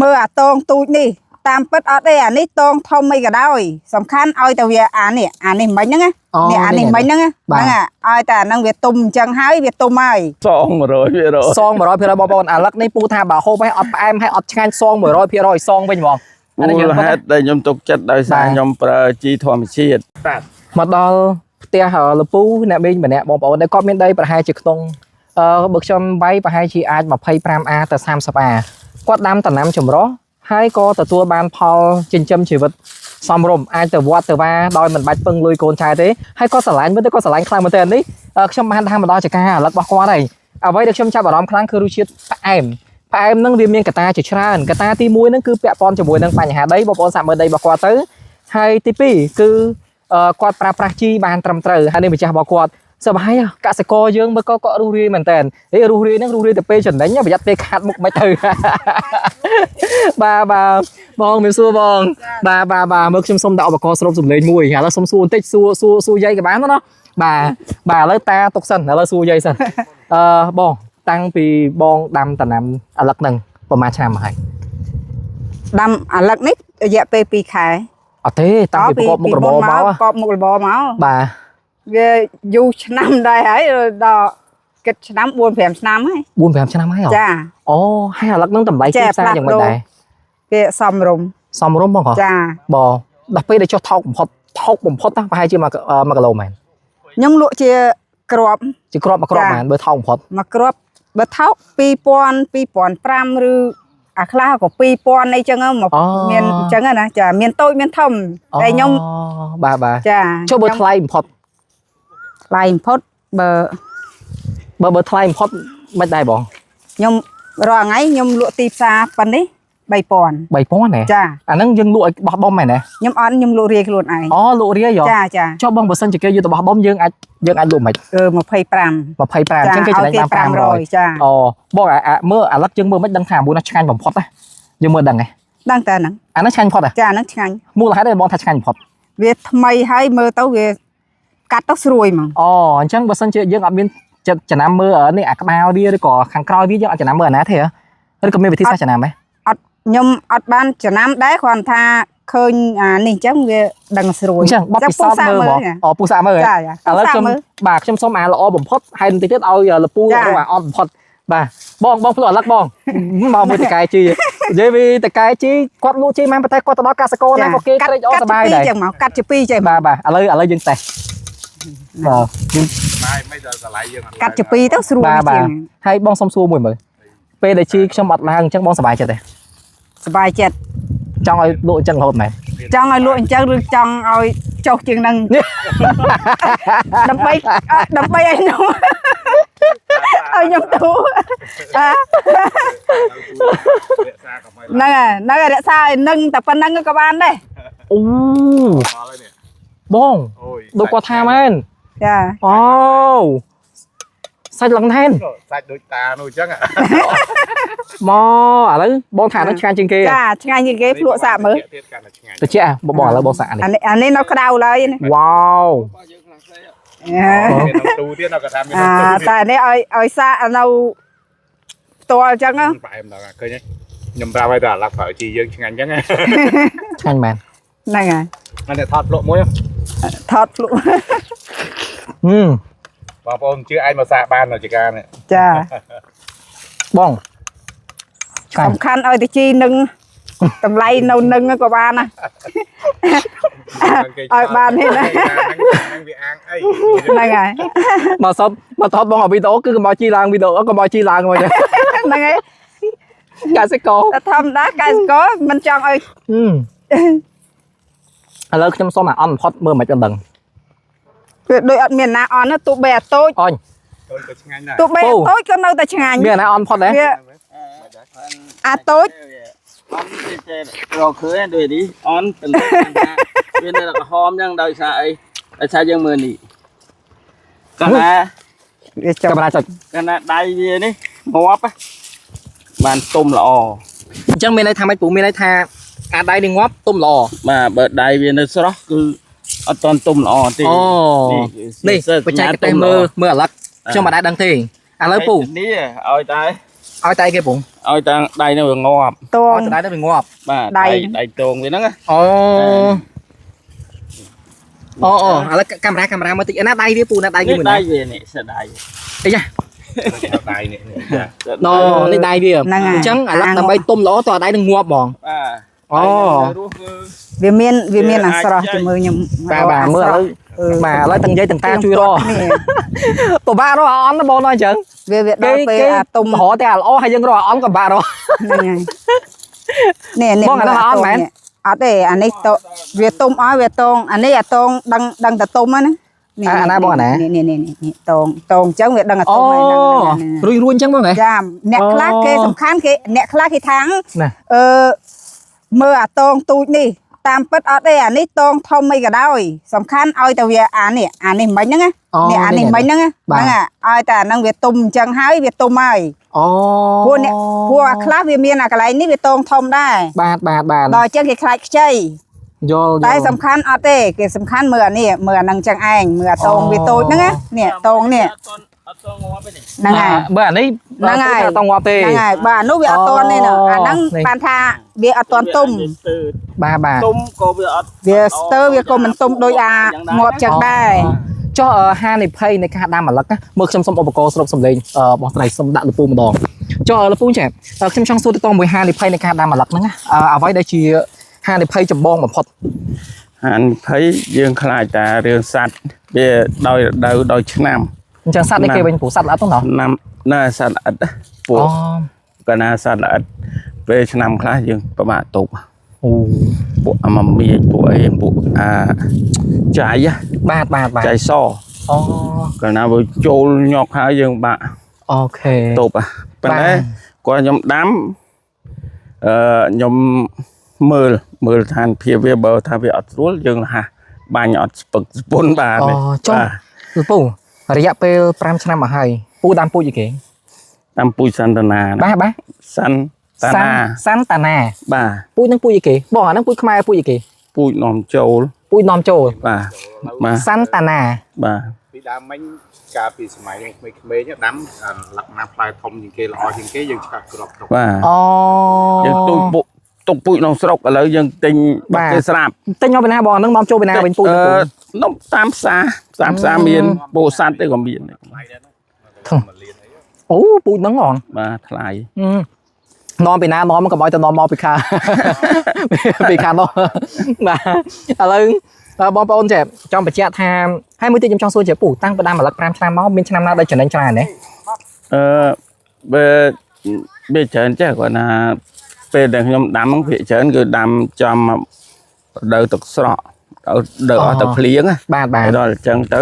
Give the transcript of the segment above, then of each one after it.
មើលអាតងទូចនេះតាមពិតអត់ទេអានេះតងធំអីក៏ដោយសំខាន់ឲ្យតែវាអានេះអានេះមិញហ្នឹងណា អូ នេះអានេះមិញហ្នឹងណា បាទ ហ្នឹងឲ្យតែអាហ្នឹងវាទុំអញ្ចឹងហើយវាទុំហើយ សង100% សង100%បងប្អូនអាលឹកនេះពូថាបើហូបឲ្យអត់ផ្អែមហើយអត់ឆ្ងាញ់សង100%សងវិញហ្មងអានេះ មូ យើងពិតណា លហេតុដែលខ្ញុំទុកចិត្តដោយសារ បាទ ខ្ញុំប្រើជីធម្មជាតិ មកដល់ផ្ទះលពូអ្នកមីងម្នាក់បងប្អូនដែលគាត់មានដីប្រហែលជាខ្ទង់បើខ្ញុំវាយប្រហែលជាអាច 25A ទៅ 30A គាត់ដាំដំណាំចម្រុះហើយក៏ទទួលបានផលចិញ្ចឹមជីវិតសមរម្យអាចទៅវត្តទៅវាដោយមិនបាច់ពឹងលុយកូនចៅទេហើយគាត់ស្រឡាញ់មើលទៅគាត់ស្រឡាញ់ខ្លាំងមែនទែននេះខ្ញុំបានតាមមកដល់ចការអាលឹករបស់គាត់ហើយអ្វីដែលខ្ញុំចាប់អារម្មណ៍ខ្លាំងគឺរសជាតិផ្អែមផ្អែមហ្នឹងវាមានកត្តាជាច្រើនកត្តាទី1ហ្នឹងគឺពាក់ព័ន្ធជាមួយនឹងបញ្ហាដីបងប្អូនសាកមើលដីរបស់គាត់ទៅហើយទី2គឺ គាត់ប្រើប្រាស់ជីបានត្រឹមត្រូវហើយនេះម្ចាស់របស់គាត់សប្បាយកសិករយើងមើលក៏គាត់រុះរាយមែនតើហេរុះរាយហ្នឹងរុះរាយទៅពេលចំណេញប្រយ័ត្នពេលខាតមុខមិនទៅ បាទបាទបងមានសួរបងបាទបាទបាទមើលខ្ញុំសុំដាក់ឧបករណ៍ស្រូបសំឡេងមួយឥឡូវសុំសួរបន្តិចសួរសួរសួរយាយក៏បានដែរណាបាទបាទឥឡូវតាទុកសិនឥឡូវសួរយាយសិនអឺបងតាំងពីបងដាំដំណាំអាលឹកហ្នឹងប្រហែលឆ្នាំមកហើយ ដាំអាលឹកនេះរយៈពេល2ខែ អត់ទេតាំងពីប្រកបមុខរបរមក ប្រកបមុខរបរមក បាទ វាយូរឆ្នាំដែរហើយដល់គិតឆ្នាំ4 5ឆ្នាំហើយ 4 5ឆ្នាំហើយហ៎ ចា អូហើយអាលឹកហ្នឹងតម្លៃទីផ្សារយ៉ាងម៉េចដែរ គេសំរុំ សមរម្យបងហ៎ ចា បងដល់ពេលដែលចុះថោកបំផុតថោកបំផុតណាប្រហែលជាមួយ1គីឡូមែន ខ្ញុំលក់ជាគ្រាប់ ជាគ្រាប់មួយគ្រាប់មែនបើថោកបំផុត មួយគ្រាប់បើថោក2000 2005ឬអាខ្លះក៏2000អីចឹងមកមានអញ្ចឹងណាចាមានតូចមានធំតែខ្ញុំ បាទបាទ ចា ចុះបើថ្លៃបំផុត ថ្លៃបំផុតបើ បើថ្លៃបំផុតមិនដែរបង ខ្ញុំរាល់ថ្ងៃខ្ញុំលក់ទីផ្សារប៉ុណ្នេះ3000 3000ណា ចា អាហ្នឹងយើងលក់ឲ្យបោះដុំមែនទេ ខ្ញុំអត់ខ្ញុំលក់រាយខ្លួនឯង អូលក់រាយហ៎ ចាចា ចុះបងបើសិនជាគេយកទៅបោះដុំយើងអាចយើងអាចលក់មិន គឺ25 25អញ្ចឹងគេចំណេញបាន500 ចា អូបងអាមើលអាលឹកយើងមើលមិនដឹងថាមួយនោះឆ្ងាញ់បំផុតណាយើងមើលដឹងហ៎ ដឹងតែហ្នឹង អាហ្នឹងឆ្ងាញ់បំផុតហ៎ ចាហ្នឹងឆ្ងាញ់ មូលហេតុអីបងថាឆ្ងាញ់បំផុត វាថ្មីហើយមើលទៅវាកាត់ទៅស្រួយហ្មង អូអញ្ចឹងបើសិនជាយើងអត់មានចិត្តចំណាំមើលនេះអាក្បាលវាឬក៏ខាងក្រោយវាយើងអត់ចំណាំមើលអាណាទេហ៎ឬក៏មានវិធីសាស្ត្រចំណាំហ៎ អត់ខ្ញុំអត់បានចំណាំដែរគ្រាន់ថាឃើញអានេះអញ្ចឹងវាដឹងស្រួយ អញ្ចឹងបទពិសោធន៍មើលហ្មងអូពូសាមើលហ៎ ចាចា ឥឡូវខ្ញុំ មើល បាទខ្ញុំសុំអាល្អបំផុតហើយបន្តិចទៀតឲ្យលពូ ចា រកអាអត់បំផុតបាទបងបងភ្លក់អាលឹកបងមកមួយតកែជីនិយាយពីតកែជីគាត់លក់ជីមែនប៉ុន្តែគាត់ទៅដល់កសិករណាក៏គេត្រេកអរសប្បាយដែរ ចឹងមកកាត់ជាពីរចឹង បាទបាទឥឡូវឥឡូវយើងតេស្តបាទយើង មិនដល់តម្លៃយើង កាត់ជាពីរទៅស្រួល បាទបាទ ជាង ហើយបងសុំសួរមួយមើលពេលដែលជីខ្ញុំអត់ឡើងអញ្ចឹងបងសប្បាយចិត្តទេ សប្បាយចិត្ត ចង់ឲ្យលក់អញ្ចឹងរហូតមែន ចង់ឲ្យលក់អញ្ចឹងឬចង់ឲ្យចុះជាងហ្នឹងដើម្បីដើម្បីឲ្យខ្ញុំឲ្យខ្ញុំទូអា រក្សាកុំឲ្យ ហ្នឹងហើយហ្នឹងហើយរក្សាឲ្យនឹងតែប៉ុណ្្នឹងក៏បានដែរ អូ ដល់ហើយនេះ បង អូយ ដូចគាត់ថាមែន ចា អូសាច់ឡើងណែន សាច់ដូចតានោះអញ្ចឹង មកឥឡូវបងថានឹងឆ្ងាញ់ជាងគេ ចាឆ្ងាញ់ជាងគេភ្លក់សាកមើល ទៀតកាន់តែឆ្ងាញ់ តិចបងបងឥឡូវបងសាកនេះ អានេះអានេះនៅក្តៅឡើយនេះ វ៉ាវ មានក្នុងទូទៀតដល់គាត់ថាមាន អា ក្នុងទូ តែនេះឲ្យឲ្យសាកនៅផ្ទាល់អញ្ចឹងណា ផ្អែមដល់ឃើញទេខ្ញុំប្រាប់ឲ្យតែអាឡឹកប្រើជីយើងឆ្ងាញ់អញ្ចឹង ឆ្ងាញ់មែន ហ្នឹងហើយ អានេះថតភ្លក់មួយ ថតភ្លក់ ហឹម បងប្អូនជឿឯងមកសាកបាននៅចការនេះ ចា បងឆ្ងាញ់ សំខាន់ឲ្យតិជីនឹងតម្លៃនៅនឹងក៏បានណា ឲ្យបានទេណា ហ្នឹងវាអាងអី ហ្នឹងហើយ មកសុំមកថតបងឲ្យវីដេអូគឺកុំឲ្យជីឡើងវីដេអូកុំឲ្យជីឡើងមក ហ្នឹងហើយក សិករ តែធម្មតាកសិករមិនចង់ឲ្យ ហឹមឥឡូវខ្ញុំសុំអាអន់បំផុតមើលមិនដឹង វាដូចអត់មានណាអន់ណាទោះបីអាតូច អញ តូចក៏ឆ្ងាញ់ដែរ ទោះបីអាតូចក៏នៅតែឆ្ងាញ់ មានអាណាអន់ផុតដែរ វាអាតូច អន់ទេរកឃើញដូចនេះអន់ប៉ុន្តែថាវានៅតែក្រហមចឹងដោយសារអីដោយសារយើងមើលនេះកាលណា វាចុះ កាមេរ៉ាចុច កាលណាដៃវានេះងាប់បានទុំល្អ អញ្ចឹងមានន័យថាម៉េចពូមានន័យថាអាដៃនេះងាប់ទុំល្អ បាទបើដៃវានៅស្រស់គឺអត់តន់ទុំល្អទេ អូនេះបច្ចេកទេសមើលមើលអាឡឹកខ្ញុំមិនដែរដឹងទេឥឡូវពូ នេះឲ្យតែ ឲ្យតែគេពូ ឲ្យតាដៃនឹងវាងាប់ តង ឲ្យដៃទៅវាងាប់ បាទ ដៃ ដៃតងវាហ្នឹងណា អូអូអូឥឡូវកាមេរ៉ាកាមេរ៉ាមើលតិចណាដៃវាពូណាដៃវា នេះ មួយណា ដៃវានេះស្ដៃ អីយ៉ា ដៃនេះនេះចា ណនេះដៃវា ហ្នឹងហើយ អញ្ចឹងឥឡូវដើម្បីទុំល្អតើដៃនឹងងាប់ហ្មង បាទ អូ ដៃនឹងរស់គឺ វាមានវាមានអាស្រស់ជាមួយខ្ញុំ បាទបាទមើលឥឡូវបាទឥឡូវទាំងយាយទាំងតាជួយរក គ្នា ពិបាករកអន់ណាបងណោះអញ្ចឹង វាវាដល់ពេលអាទុំ រកតែអាល្អហើយយើងរកអាអន់ក៏ពិបាករក ហ្នឹងហើយនេះនេះ បងអានោះអត់មែន អត់ទេអានេះតវាទុំឲ្យវាតងអានេះអាតងដឹងដឹងតែទុំហ្នឹងណានេះ អាណាបងអាណា នេះនេះនេះនេះតងតងអញ្ចឹងវាដឹងអា អូ ទុំហើយហ្នឹងហ្នឹង រួយរួយអញ្ចឹងបងហ៎ ចាអ្នកខ្លះ អូ គេសំខាន់គេអ្នកខ្លះគេថាង ណា អឺមើលអាតងទូចនេះតាមពិតអត់ទេអានេះតងធំអីក៏ដោយសំខាន់ឲ្យតែវាអានេះអានេះមិញហ្នឹងណា អូ នេះអានេះមិញហ្នឹងណា បាទ ហ្នឹងឲ្យតែអាហ្នឹងវាទុំអញ្ចឹងហើយវាទុំហើយ អូ ព្រោះអ្នកព្រោះអាខ្លះវាមានអាកន្លែងនេះវាតងធំដែរ បាទបាទបាទ ដល់អញ្ចឹងគេខ្លាចខ្ចី យល់ តែសំខាន់អត់ទេគេសំខាន់មើលអានេះមើលអាហ្នឹងចឹងឯងមើលអាតងវាតូចហ្នឹងណានេះតងនេះ អត់អត់ងាប់ទេនេះ ហ្នឹងហើយ បើអានេះ ហ្នឹងហើយ អត់តងាប់ទេ ហ្នឹងហើយបាទអានោះវាអត់តន់ទេណា អូ អាហ្នឹង នេះ បានថាវាអត់តន់ទុំ វាស្ទើរ បាទបាទ ទុំក៏វាអត់ វាស្ទើរវាក៏មិនទុំដូចអាងាប់ចឹងដែរ ចុះហានិភ័យនៃការដាំម្លឹកណាមើលខ្ញុំសុំឧបករណ៍ស្រូបសំឡេងបងស្រីសុំដាក់លពូម្ដងចុះលពូចេះខ្ញុំចង់សួរទៅតមួយហានិភ័យនៃការដាំម្លឹកហ្នឹងណាអ្វីដែលជាហានិភ័យចម្បងបំផុត ហានិភ័យយើងខ្លាចតែរឿងសัตว์វាដោយរដូវដោយឆ្នាំ អញ្ចឹងសត្វនេះគេវិញព្រោះសត្វល្អិតហ្នឹងណោះ ឆ្នាំណាសัตว์ល្អិតណាពួក អូ កាលណាសัตว์ល្អិតពេលឆ្នាំខ្លះយើងប្រមាថទប់ អូ ពួកអាម៉ាមីពួកអីពួកអាចៃហ៎ បាទបាទបាទ ចៃស អូ កាលណាវាចូលញាប់ហើយយើងបាក់ អូខេ ទប់ហ៎ប៉ុន្តែគាត់ខ្ញុំដាំអឺខ្ញុំមើលមើលស្ថានភាពវាបើថាវាអត់ស្រួលយើងរហ័សបាញ់អត់ស្ពឹកស្ពុនបាន អូ ទេ ចុះ បាទ លពូរយៈពេល5ឆ្នាំមកហើយពូដាំពូជអីគេ តាមពូជសន្តានាណា បាទបាទ សន្តានា សន្តានា បាទ ពូជហ្នឹងពូជអីគេបងអាហ្នឹងពូជខ្មែរពូជអីគេ ពូជនាំចូល ពូជនាំចូល បាទបាទ សន្តានា បាទ ពីដើមមិញកាលពីសម័យយើងក្មេងៗដាំអាលក្ខណៈផ្លែធំជាងគេល្អជាងគេយើងឆ្កាក់គ្រាប់ទុក បាទ អូ យើងទូចពុទុកពូជក្នុងស្រុកឥឡូវយើងទិញ បាទ គេស្រាប់ ទិញមកពីណាបងហ្នឹងនាំចូលពីណាវិញពូជ អឺ ពូ នំតាមផ្សារតាមផ្សារមានពោធិ៍សាត់ទេក៏មានដែរ ថ្លៃដែរណា ធំ មួយលានអី អូពូជហ្នឹងហង បាទថ្លៃ នាំពីណានាំមកកុំឲ្យទៅនាំមកពីខា ពីខាងនោះបាទឥឡូវបងប្អូនចេះចង់បញ្ជាក់ថាហើយមួយទៀតខ្ញុំចង់សួរចេះពូតាំងពីដើមម្លឹក5ឆ្នាំមកមានឆ្នាំណាដែលចំណេញច្រើនទេ អឺបើវាច្រើនចេះគាត់ថាពេលដែលខ្ញុំដាំហ្នឹងភាគច្រើនគឺដាំចំរដូវទឹកស្រកដល់អស់ទឹកភ្លៀងណា បាទបាទ ហើយដល់អញ្ចឹងទៅ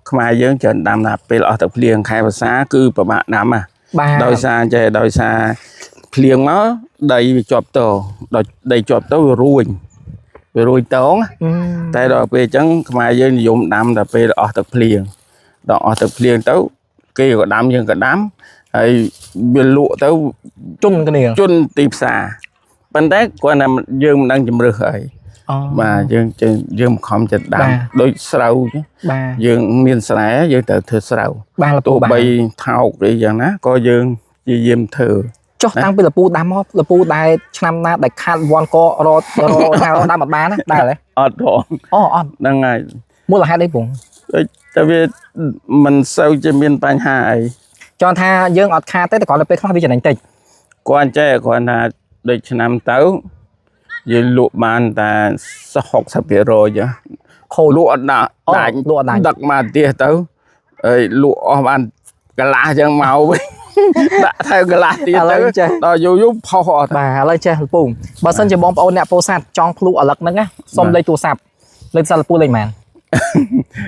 ខ្មែរយើងច្រើនដាំថាពេលអស់ទឹកភ្លៀងខែវស្សាគឺពិបាកដាំណា បាទ ដោយសារចេះដោយសារភ្លៀងមកដីវាជាប់តដល់ដីជាប់ទៅវារួញវារួញតងណា អឺ តែដល់ពេលអញ្ចឹងខ្មែរយើងនិយមដាំតែពេលអស់ទឹកភ្លៀងដល់អស់ទឹកភ្លៀងទៅគេក៏ដាំយើងក៏ដាំហើយវាលក់ទៅ ជុនគ្នា ជន់ទីផ្សារប៉ុន្តែគាត់ថាយើងមិនដឹងជំរើសអី អូ បាទយើងយើងយើងមិនខំចិត្តដាំ បាទ ដូចស្រូវអញ្ចឹង បាទ យើងមានស្រែយើងត្រូវធ្វើស្រូវ បាទលពូបាទ ទោះបីថោកអីយ៉ាងណាក៏យើងព្យាយាមធ្វើ ចុះតាំងពីលពូដាំមកលពូដែលឆ្នាំណាដែលខាតវ៉ាន់កររថារដាំអត់បានណាដែរទេ អត់ផង អូអត់ ហ្នឹងហើយ មូលហេតុអីពង ដូចតែវាមិនសូវជាមានបញ្ហាអី ចង់ថាយើងអត់ខាតទេតែគ្រាន់តែពេលខ្លះវាចំណេញតិច គាត់ចេះគ្រាន់ថាដូចឆ្នាំទៅយើងលក់បានតែ60%ចុះ ខូច លក់អត់ដាក់ អូ ដាច់ លក់អត់ដាច់ ដឹកមកផ្ទះទៅហើយលក់អស់បានកន្លះចឹងមកវិញ ដាក់ថែមកន្លះទៀត ឥឡូ ទៅ វចេះ ដល់យូរយូរផុសអស់ បាទឥឡូវចេះលពូបើសិនជាបងប្អូនអ្នកពោធិ៍សាត់ចង់ភ្លក់ឪឡឹកហ្នឹងណាសុំលេខទូរស័ព្ទលេខទូរស័ព្ទលពូលេខប៉ុន្មាន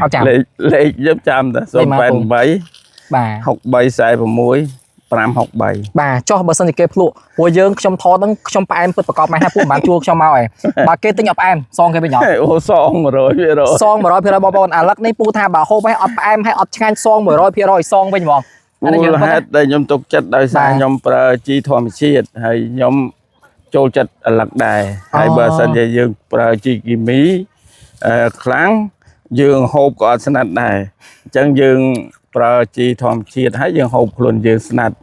អត់ចាំ លេខលេខយឹបចាំតា លេខប៉ុន្មានពូ 088 បាទ 6346 563 បាទចុះបើសិនជាគេភ្លក់ព្រោះយើងខ្ញុំថតហ្នឹងខ្ញុំផ្អែមពិតប្រកបមែនហើយពួកមិនបានជួលខ្ញុំមកឯងបើគេទិញអត់ផ្អែមសងគេវិញអត់ អូសង100% សង100%បងប្អូនអាឡឹកនេះពូថាបើហូបឲ្យអត់ផ្អែមហើយអត់ឆ្ងាញ់សង100%សងវិញហ្មងអានេះ មូ យើងពិតណា លហេតុដែលខ្ញុំទុកចិត្តដោយសារ បាទ ខ្ញុំប្រើជីធម្មជាតិហើយខ្ញុំចូលចិត្តឪឡឹកដែរហើយបើសិនជាយើងប្រើជីគីមីអឺខ្លាំងយើងហូបក៏អត់ស្និទ្ធដែរអញ្ចឹងយើងប្រើជីធម្មជាតិហើយយើងហូបខ្លួនយើងស្និទ្ធ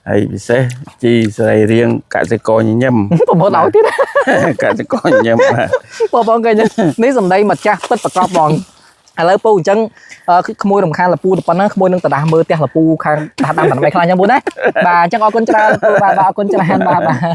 ហើយពិសេសជីសរីរាង្គកសិករញញឹម ប្រម៉ូទឲ្យទៀត កសិករញញឹមបាទ បងប្អូនឃើញទេនេះសម្ដីម្ចាស់ពិតប្រកបបងឥឡូវពូអញ្ចឹងក្មួយរំខានលពូទៅប៉ុណ្ណាក្មួយនឹងតដាស់មើលផ្ទះលពូខាងដាស់ដាំបណ្ដៃខ្លះអញ្ចឹងពូណាបាទអញ្ចឹងអរគុណច្រើនពូបាទបាទអរគុណច្រើនបាទបាទ។